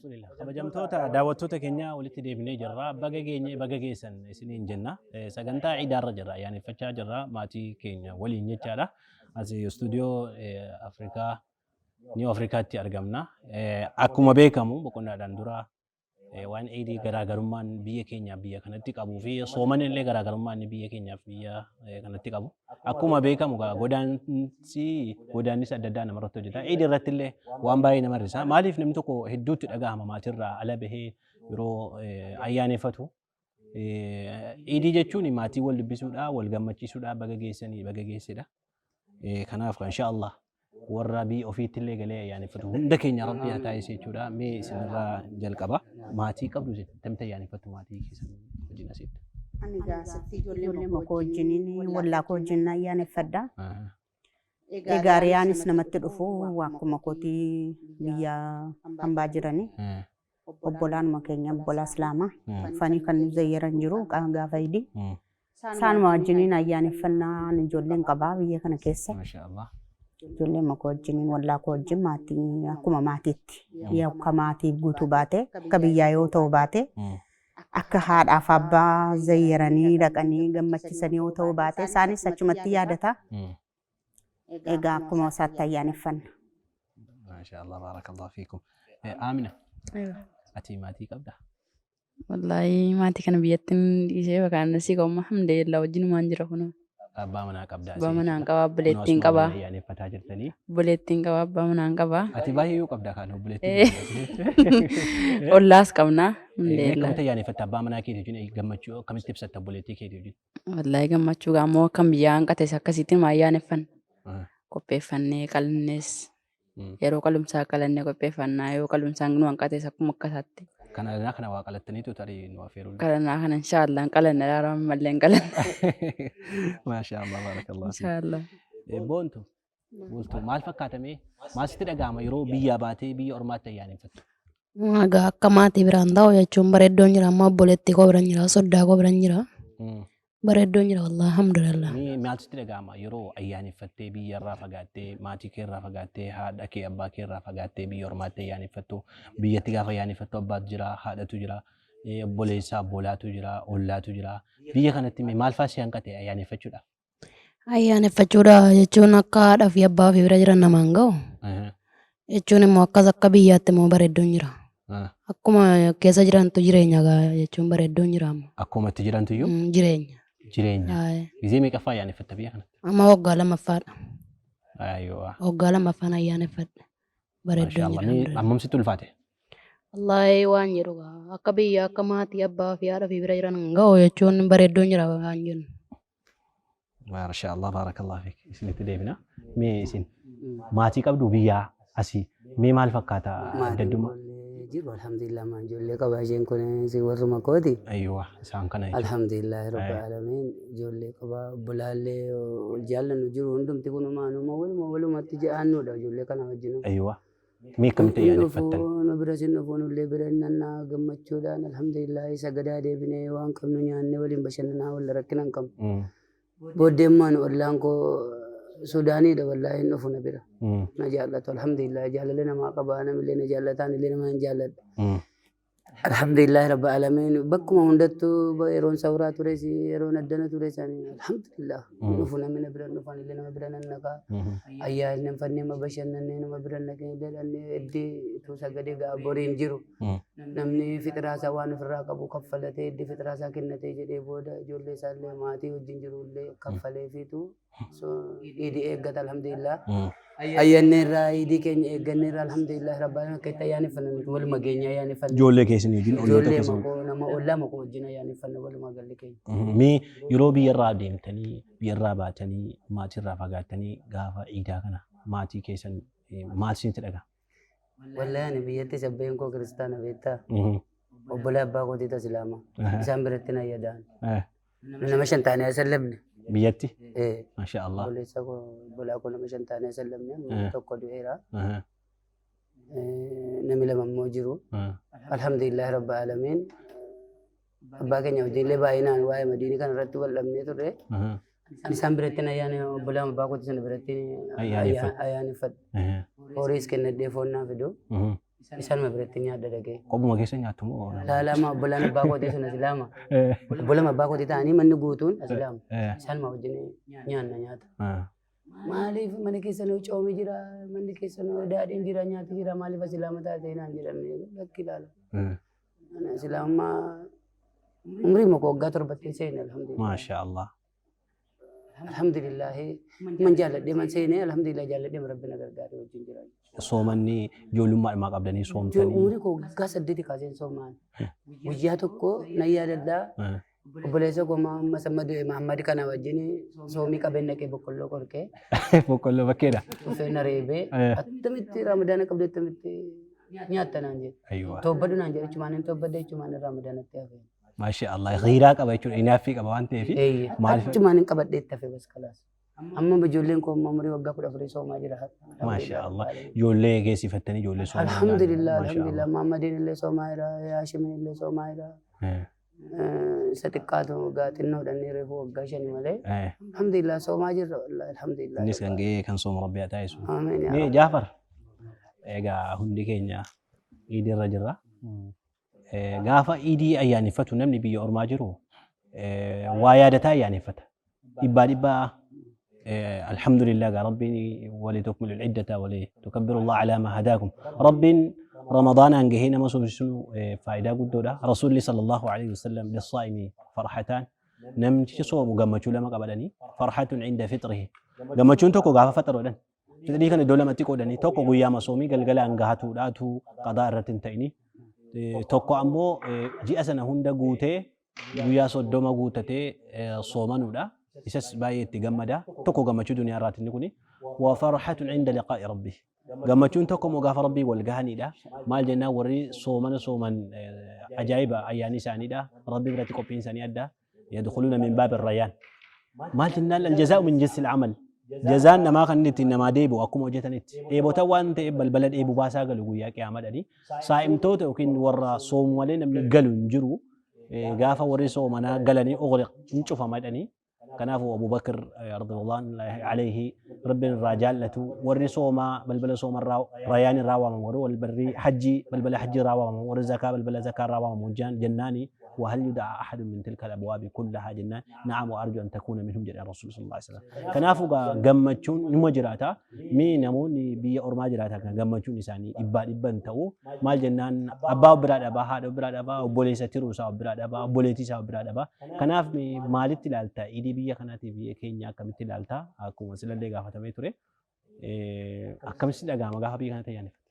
Rasuulillah. Kabajamtoota daawwattoota keenya walitti deebinee jirra. Baga geenye baga geessan isiniin jenna. Sagantaa iidaarra jirra. Ayyaaneffachaa jirra maatii keenya waliin jechaadha. As istuudiyoo Afrikaa Niiw Afrikaatti argamna. Akkuma beekamu boqonnaadhaan dura waan iidii garaagarummaan biyya keenyaaf biyya kanatti qabuu fi sooman illee garaagarummaan inni biyya keenyaaf biyya kanatti qabu. Akkuma beekamu gaa godaansi godaannisa adda addaa namarratti hojjeta. Iidii irratti illee waan baay'ee nama hir'isa. Maaliif namni tokko hedduutti dhagahama maatirraa ala bahee yeroo ayyaaneffatu. Iidii jechuun maatii wal dubbisuudha, wal gammachiisuudha, baga geessanii baga geessedha. Kanaaf insha Allah warra biyya ofiitti illee galee ayyaaneffatu hunda keenya Rabbi haa taasisu jechuudha. Mee isinirraa jalqaba. Maatii qabdu isin akkamitti ayyaaneffattu maatii keessan wajjin asitti? Ani gaasitti Ijoollee ijoollee koo wajjiniin wallaa koo wajjin ayyaaneffadha. Egaa Egaa riyaanis namatti dhufu akkuma kootii biyya hambaa jirani. Obbolaanuma keenya obbolaa Islaamaa dhufanii kan nu zayyaran jiru gaafa idii. Isaanuma wajjiniin ayyaaneffannaa ijoolleen qabaa biyya kana keessa. Masha Allah. Ijoollee koo wajjiniin wallaa koo wajjin maatii akkuma maatiitti. Akka maatii guutuu baate akka biyyaa yoo ta'u baate akka haadhaaf abbaa zayyaranii dhaqanii gammachisanii yoo ta'u baate isaanis achumatti yaadata. Egaa akkuma isaatti ayyaaneffanna. Masha Allah barakallahu fiikum. Amina ati maatii qabdaa? Wallaahi maatii kana biyyatti dhiisee bakka asii qabu alhamdulillah wajjinumaan jira kunoo. Abbaa manaa qabdaa. Abbaa manaan qaba, obboleettiin qaba. Ayyaaneffataa jirtanii. Obboleettiin qaba, abbaa manaan qaba. Ati baay'ee yoo qabdaa kaan obboleettii. Ollaas qabna. Alhamdulillah. Akkamitti ayyaaneffatta abbaa manaa keetii wajjin gammachuu akkamitti ibsatta obboleettii keetii wajjin? Wallaahi gammachuu gaammoo akkam biyyaa hanqates akkasitti ayyaaneffanna. Qopheeffannee qalnees yeroo qalumsaa qalannee qopheeffannaa yoo qalumsaan nu hanqates akkuma akkasaatti. Kana alanaa kana waa qalattaniitu tarii nu affeeruu. Qalannaa kana inshaallah hin qalanna daaraa mallee hin qalanna. Maasha Allah barakallahu fiik. Inshaallah. Boontu bultu maal fakkaatamee maal sitti dhagahama yeroo biyyaa baatee biyya ormaatti ayyaaneffattu? Egaa akka maatii biraan ta'u jechuun bareeddoon jira amma obboleettii koo biraan jira soddaa koo biraan jira bareeddoon jira wallahi alhamdulillah. Mee maal sitti dhagahama yeroo ayyaaneffattee biyyarraa fagaattee maatii keerraa fagaattee haadha kee abbaa keerraa fagaattee biyya ormaatti ayyaaneffattu biyyatti gaafa ayyaaneffattu abbaatu jira haadhatu jira obboleessa obbolaatu jira ollaatu jira biyya kanatti mee maal fa'aa si hanqate ayyaaneffachuudhaaf? Ayyaaneffachuudha jechuun akka haadhaa fi abbaa fi bira jiran namaan ga'u jechuun immoo akkas akka biyyaatti immoo bareeddoon jira. Akkuma keessa jirantu jireenya gaa jechuun bareeddoon jira amma. Akkuma itti jirantu iyyuu Jireenya. jireenya. Haaya. Gizee meeqaffaa ayyaaneffatta biyya kanatti? Amma waggaa lammaffaadha. Ayyoo. Waggaa lammaffaan ayyaaneffadha. Bareeddoon Maashaallah. jira. Mee Alhamdulillah. hammam sitti ulfaate? Wallaahi waan jedhu gaa akka biyya akka maatii abbaa fi haadha fi bira jiran hin ga'u jechuun bareeddoon jira waan jennu. Maashaallah baarakallah fiik. Isinitti deebina. Mee isin maatii qabdu biyyaa asii mee maal fakkaata Maatiin addaddummaa? koollee jiru alhamdulillah maan ijoollee qaba isheen kun warruma kooti. Ayyuwa isaan kana jechuudha. Alhamdulillah rabbil alamin ijoollee qaba obbolaallee wal jaallannu jiru hundumti kunumaanuma waluma walumatti ja'aannuudha ijoollee kana wajjinu. Ayyuwa. Mee akkamitti Hin dhufu ayyaaneffattan? nu bira sin dhufu nullee bira hin nannaa gammachuudhaan alhamdulillah sagadaa deebinee waan qabnu nyaannee waliin bashannanaa wal rakkina hin qabnu. Booddee immoo ollaan koo Suudaaniidha wallaahi hin dhufu na bira. Na jaallatu alhamdulillah jaalala namaa qaba namillee na jaallata anillee nama hin jaalladha. Alhamdulillah rabbi alamin bakkuma hundattuu yeroon sawraa tures yeroon addana tures ani alhamdulillah hin dhufu namni na bira hin dhufu anillee nama bira nan naqaa. Ayyaanni fannee ma bashannannee nama bira naqee jedhannee iddii utuu sagalee ga'a boriin jiru. Namni fixraa isaa waan ofirraa qabu kaffalatee iddii fixraa isaa kennatee jedhee booda ijoollee isaallee maatii wajjin jirullee kaffaleefiitu iidii eeggata alhamdulillah. Ayyaanni irraa iidii keenya eegganne irraa alhamdulillah rabbi alamin akka itti ayyaaneffanna nuti waluma keenya ayyaaneffanna. Ijoollee keessanii wajjin olloota Ijoollee keessanii. makoo nama ollaa makoo wajjin ayyaaneffanna walumaa galli keenya. Mee yeroo biyyarraa deemtanii biyyarraa baatanii maatiirraa fagaattanii gaafa iidaa kana maatii keessan maal isinitti dhaga'ama? Wallahi ani biyyatti sabbeen koo kiristaana beektaa. Obbolee abbaa kootiitu islaama. Isaan biratti na yaadaan. Nama shan taanee asallamne. Biyyatti? Masha Allah. Obboleessa koo obbolaa koo nama shan taanee asallamne. Tokko du'eera. Namni lama immoo jiru. Alhamdulillah rabbi alamiin. Abbaa keenya wajjin illee baay'inaan waa'ee madiinii kana irratti wal dhabnee turre. Ani isaan biratti ayyaana obbolaa abbaa kootii sana biratti Ayyaaneffadhu. ayyaaneffadhu. Horiis kennadhee foon naa fidu. Isaanuma biratti nyaadha dhaqee. Qophuma keessa nyaattu moo? Laalama obbolaan abbaa kootii sun asilaama. Obbolama abbaa kootii ta'anii manni guutuun asilaama. Isaanuma wajjin nyaanna nyaata. Maaliif mana keessanoo coomi jira, manni keessanoo daadhiin jira, nyaati jira, maaliif asilaama taatee naan jedhamee lakki ilaala. Ani asilaamummaa umrii moko waggaa torbatti seene alhamdulillah. Maasha Allah. Alhamdulillah man jaalladhee man seene alhamdulillah jaalladhee rabbi na gargaaree wajjin jira. Soomanni ijoollummaadhumaa qabdanii soomtanii. Umrii koo waggaa 8 kaaseen soomaan. Guyyaa tokko nan yaadadhaa. Obboleessa koo Mahammad amma du'e Mahammad kana wajjin soomii qabeen dhaqee boqqolloo qorqee. Boqqolloo bakkeedha. Dhufee na reebee attamitti ramadaana qabdee attamitti nyaatta naan jedhe. Ayyuwa. Toobbadhu naan jedhe jechumaan hin toobbadde jechumaan ramadaanatti hafe. Maasha Allah. Ghiiraa qaba jechuudha. Inaaffii qaba waan ta'eef. Eeyyee. Maaliif? Achumaan hin qabadhee itti hafe bas kalaas. Amma ijoolleen koo amma umurii waggaa 14 soomaa jira. Maasha Allah. Ijoollee geessifattanii ijoollee soomaa. Alhamdulillah alhamdulillah Muhammadiin illee soomaa jira Haashimiin illee soomaa jira. Isa xiqqaatu waggaa xinnoodha inni reefu waggaa 5 malee. Alhamdulillah soomaa jirra wallahi alhamdulillah. Innis kan ga'ee kan soomu Rabbi haa taasisu. Amiin yaa Mee Rabbi. Jaafar egaa hundi keenya iidii irra jirra. Gaafa iidii ayyaaneffatu namni biyya ormaa jiru waa yaadataa ayyaaneffata. Dhibbaa dhibbaa alhamdulillah gaa Rabbiin wali tukmilu iddata wali tukabbiru Allah alaa maa hadaakum. Rabbiin Ramadaanaan gahee nama soomsisuun faayidaa guddoodha. Rasuulli sallallahu alaihi wasallam lissaa'imi farhataan namtichi soomu gammachuu lama qabadhanii farhatun inda fitrihi. Gammachuun tokko gaafa faxaroodhan. Fixrii kana iddoo lamatti qoodanii tokko guyyaa soomii galgalaan gahatuudhaatu qadaa irratti hin ta'ini. Tokko ammoo ji'a sana hunda guutee guyyaa 30 guutatee soomanuudha. Isas baay'ee itti gammada. Tokko gammachuu duniyaa irraati inni kuni. Wa farhatun inda liqaa'i rabbi. Gammachuun tokko immoo gaafa rabbii wal gahanidha. Maal jennaan warri soomana sooman ajaa'iba ayyaanni isaaniidha. Rabbi biratti qophiin isaanii adda. Yadkhuluuna min baabi rayyaan. Maal jennaan aljazaa'u min jinsil amal. Jazaan namaa kan inni ittiin namaa deebi'u akkuma hojjetanitti. Dheebotan waan ta'eef balbala dheebu baasaa galu guyyaa qiyaamaa dhani. Saa'imtoota yookiin warra soomu malee namni galu hin jiru. Gaafa warri soomanaa galanii ughliq hin cufama jedhanii. Kanaafuu Abu Bakr radiyallahu alayhi rabbiin irraa jaallatu warri soomaa balbala soomarraa rayaan irraa waamamu warri balballi hajjii balbala hajjii irraa waamamu warri zakaa balbala zakaa irraa waamamu jennaani وهل يدعى أحد من تلك الأبواب كلها جنان نعم وأرجو أن تكون منهم جل الرسول صلى الله عليه وسلم كنافو gammachuun numa jiraata mee namoonni biyya ormaa jiraata kan gammachuun isaanii dhibbaa dhibban ta'u maal jennaan abbaa of biraa dhabaa haadha of biraa dhabaa obboleessa tiruu isaa of biraa dhabaa obboleettii isaa of biraa dhabaa kanaaf mee maalitti ilaalta idii biyya kanaatiif biyya keenya akkamitti ilaalta akkuma silallee gaafatamee ture akkamitti dhaga'ama gaafa biyya kanatti ayyaaneffatu.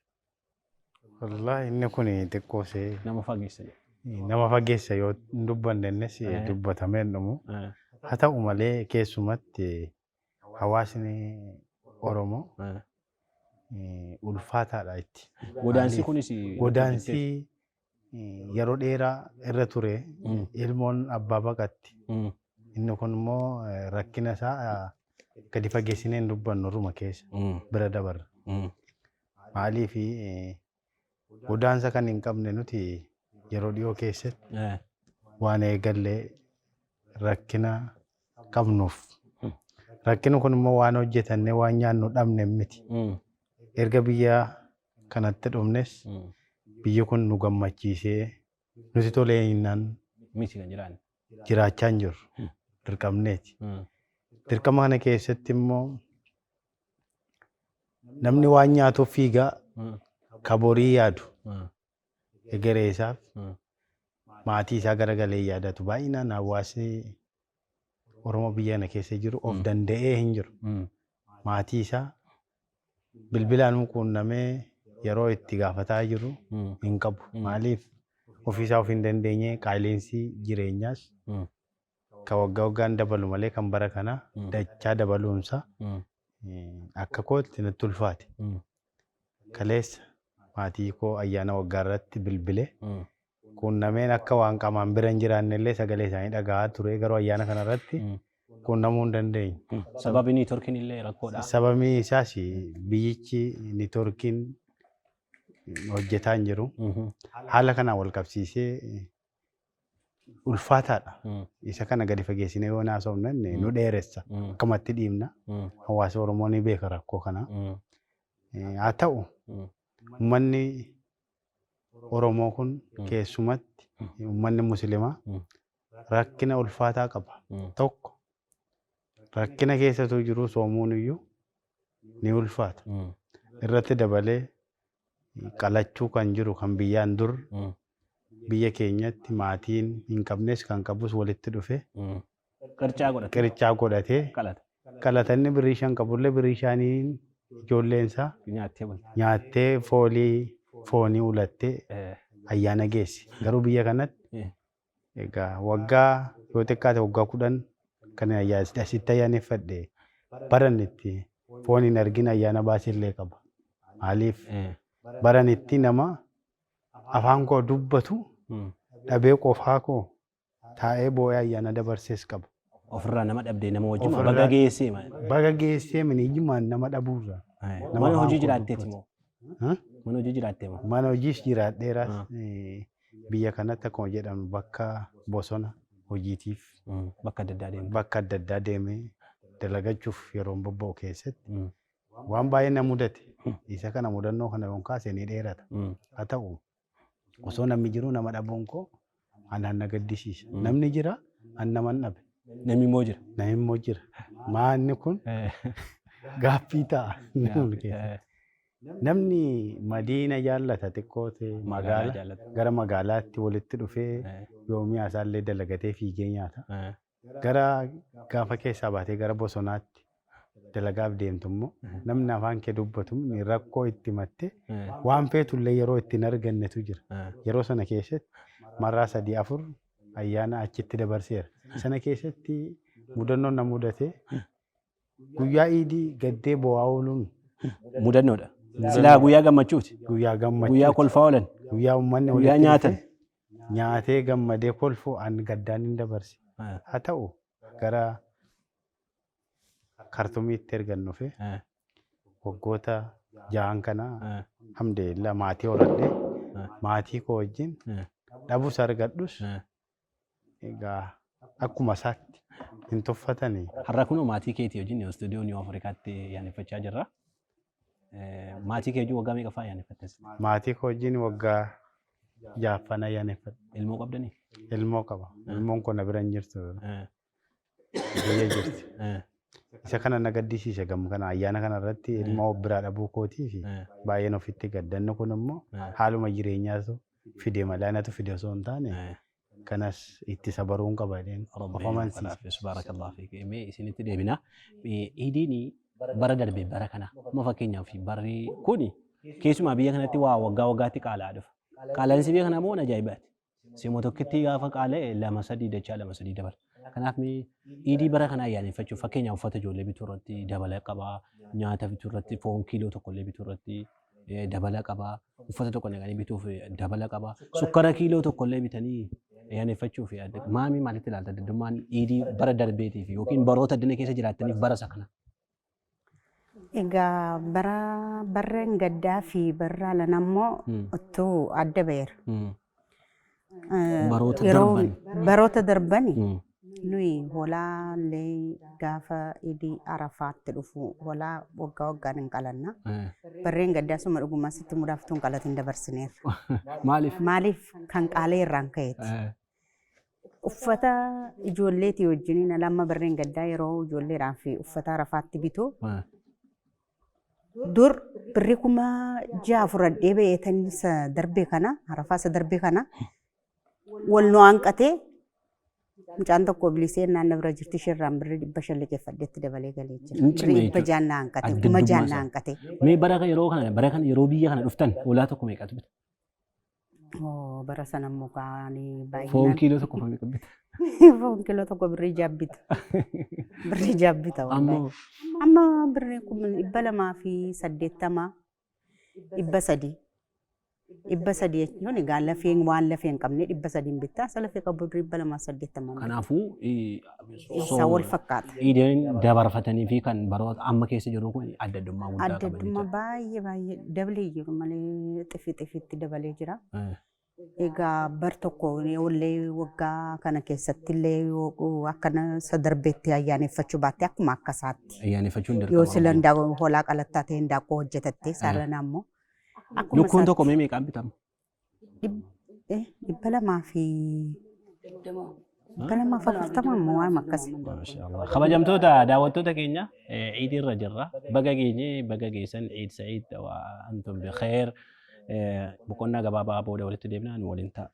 Wallaahi inni kun xiqqoo see Nama fageessa jedha. Nama fageessa yoo hin dubbanne innis dubbatamee hin dhumu. Haa ta'u malee keessumatti hawaasni Oromoo ulfaataadha itti. Godaansi Maaliif? kunis Godaansi yeroo dheeraa irra ture ilmoon abbaa baqatti. Inni kun immoo rakkina isaa gadi fageessinee hin dubbannu irruma keessa bira dabarra. Maaliif godaansa kan hin qabne nuti yeroo dhiyoo keessatti waan eegallee rakkina qabnuuf. Rakkinni kun immoo waan hojjetannee waan nyaannu dhabne miti. Erga biyya kanatti dhufnes biyyi kun nu gammachiisee nuti tolee hinnaan miti kan jiraanne. Jiraachaa hin jirru. Dirqamneeti. Dirqama kana keessatti immoo namni waan nyaatuuf fiigaa ka borii yaadu egeree isaaf maatii isaa garagalee yaadatu baay'inaan hawaasni Oromoo biyya kana keessa jiru of danda'ee hin jiru. Maatii isaa bilbilaan quunnamee yeroo itti gaafataa jiru hin qabu. Maaliif ofiisaa of hin dandeenye qaala'insi jireenyaas kan waggaa waggaan dabalu malee kan bara kana dachaa dabaluunsa akka kootti natti ulfaate. Kaleessa maatii koo ayyaana waggaa irratti bilbilee quunnameen akka waan qaamaan bira hin jiraanne illee sagalee isaanii dhaga'aa ture garuu ayyaana kana irratti quunnamuu hin dandeenye. Sababi niitoorkiin illee rakkoodha. Sababni isaas biyyichi niitoorkiin hojjetaa hin jiru. Haala kanaan wal qabsiisee ulfaataadha. Isa kana gadi fageessinee yoo haasofne nu dheeressa. Akkamatti dhiibna. Hawaasa Oromoo ni beeka rakkoo kana. Haa ta'u uummanni Oromoo kun keessumatti uummanni Musliimaa rakkina ulfaataa qaba. Tokko rakkina keessatu jiru soomuun iyyuu ni ulfaata. Irratti dabalee qalachuu kan jiru kan biyyaan dur biyya keenyatti maatiin hin qabnes kan qabus walitti dhufe Qircaa godhate. Qircaa godhatee Qalata. Qalatanni birrii 5 qabullee birrii 5n ijoolleen isaa Nyaattee bulti. Nyaattee foolii foonii ulattee ayyaana geessi. Garuu biyya kanatti egaa waggaa yoo xiqqaate waggaa 10 kan asitti ayyaaneffadhe baran itti foon hin argin ayyaana baasellee qaba. Maaliif baran itti nama afaan koo dubbatu dhabee qofaa koo taa'ee boo'ee ayyaana dabarsees qaba. Ofirraa nama dhabdee nama wajjin Ofirraa- baga geessee maal? Baga geessee mini ijjumaan nama dhabuurra. Nama Mana afaan hojii koo jiraatteeti dubbatu. moo? Huh? Mana hojii jiraattee moo? Mana hojiis jiraadheeraas biyya kanatti akkuma jedhamu bakka bosona hojiitiif Bakka adda addaa deemte. Bakka adda addaa deemee dalagachuuf yeroon bobba'u keessatti waan baay'ee na mudate. Isa kana mudannoo kana yoon kaase ni dheerata. Haa ta'u osoo namni jiruu nama dhabuun koo anaan na gaddisiisa. Namni jira an naman dhabe. Namni immoo jira. Namni immoo jira. Maanni kun gaaffii ta'a. Namni keessatti. Namni madiina jaallata xiqqoo ta'e Magaalaa magaala jaallata. Gara magaalaatti walitti dhufee yoo mi'a isaallee dalagatee fiigee nyaata. Gara gaafa keessaa baatee gara bosonaatti dalagaaf deemtu immoo namni afaan kee dubbatu ni rakkoo itti himatte waan feetullee yeroo itti hin argannetu jira. Yeroo sana keessatti marraa sadii afur ayyaana achitti dabarseera. Sana keessatti mudannoon na mudate guyyaa iidii gaddee boo'aa ooluun Mudannoodha. Silaa guyyaa gammachuuti. Guyyaa gammachuuti. Guyyaa kolfaa oolan. Guyyaa uummanni Guyyaa walitti nyaatan. dhufee nyaatee gammadee kolfu an gaddaan hin dabarse. Haa ta'u gara Kartumiitti ergan dhufe waggoota ja'an kana alhamdulillah maatii horadhe maatii koo wajjin dhabus argadhus egaa akkuma isaatti hin tuffatanii. Har'a kunoo maatii keetii wajjin istuudiyoo Niiw Afrikaatti ayyaaneffachaa jirra. Maatii kee wajjin waggaa meeqaffaa ayyaaneffatte? Maatii koo wajjin waggaa ja'affaan ayyaaneffadhe. Ilmoo qabdanii? Ilmoo qaba. Ilmoon koo na bira hin jirtu. Biyya jirti. Isa kana na gaddisiise gamu kana ayyaana kana irratti ilma of biraa dhabuu kootii fi baay'een ofitti gaddanni kun immoo haaluma jireenyaatu fide malee anatu fide osoo hin taane kanas itti sabaruun qaba jedheen of amansiise. Baarakallahu fiik. Mee isinitti deebina. Iidiin bara darbe bara kana amma fakkeenyaaf barri kuni keessumaa biyya kanatti waa waggaa waggaatti qaala'aa dhufa. Qaala'insi biyya kanaa immoo waan ajaa'ibaati. Sima tokkitti gaafa qaala'e lama sadii dachaa lama sadii dabala. Kanaaf mee iidii bara kana ayyaaneffachuuf fakkeenyaaf uffata ijoollee bituu irratti dabala qaba, nyaata bituu irratti foon kiiloo tokko illee bituu irratti dabala qaba, uffata tokko naqanii bituuf dabala qaba, sukkara kiiloo tokko illee bitanii ayyaaneffachuuf maamii maalitti ilaalta addaddummaan iidii bara darbeetiif yookiin baroota addana keessa jiraattaniif bara isa kana? Egaa bara barreen gaddaa fi barra alana immoo otoo adda ba'eera. Baroota Yeroo darban. Baroota darbani nuyi hoolaa illee gaafa idii arafaatti dhufu hoolaa waggaa waggaan hin qalanna. Barreen gaddaa suma dhugumaa sitti mudaaftuu hin qalatin dabarsineerra. Maaliif? Maaliif kan qaalee irraan ka'eeti. Uffata ijoolleetii wajjiniin ala amma barreen gaddaa yeroo ijoolleedhaaf uffata arafaatti bitu dur birri 6000 fudhadhee ba'eetan isa darbe kana arafaa isa darbe kana wal nu hanqatee mucaan tokko bilisee naanna bira jirti isheerraan birri 500 liqeeffadheetti dabalee galee jira. Hin cimne Birri dhibba jechuudha. jaan na hanqate Adda kuma addummaa jaan na isaa. hanqate. Mee bara yeroo kana bara kana yeroo biyya kana dhuftan hoolaa tokko meeqatu bita? Oo, bara sana immoo kaanii Foon baay'inaan. kiiloo tokko meeqa bita? Foon kiiloo tokko birrii jaabbita. Birrii jaabbita wallahi. Ammoo Amma birrii 280, 300. 300 jechuun egaa lafeen waan lafee hin qabne 300n bittaa isa lafee qabu birrii 280 bita. Kanaafuu Isa wal fakkaata. Iideen dabarfatanii fi kan baroota amma keessa jiru kun adda addummaa guddaa Adda qaba addummaa jechuudha. baay'ee baay'ee dabalee jiru malee xifi xifitti dabalee jira. Egaa bar tokko illee waggaa kana keessatti illee yoo akkana isa darbeetti ayyaaneffachuu baatte akkuma akka isaatti. Ayyaaneffachuun dirqama. Yoo sila hoolaa qalattaa ta'e hindaaqqoo hojjetatte saalana ammoo akkuma Lukkuun tokko isaatti. mee meeqaan bitama? 240 immoo waan akkasii. Maashaallah. Kabajamtoota daawwattoota keenya ciidii irra jirra. Baga geenye baga geessan Ciid Sa'iid wa antum bi kheer. Boqonnaa gabaabaa booda walitti deebinaa nu waliin ta'a.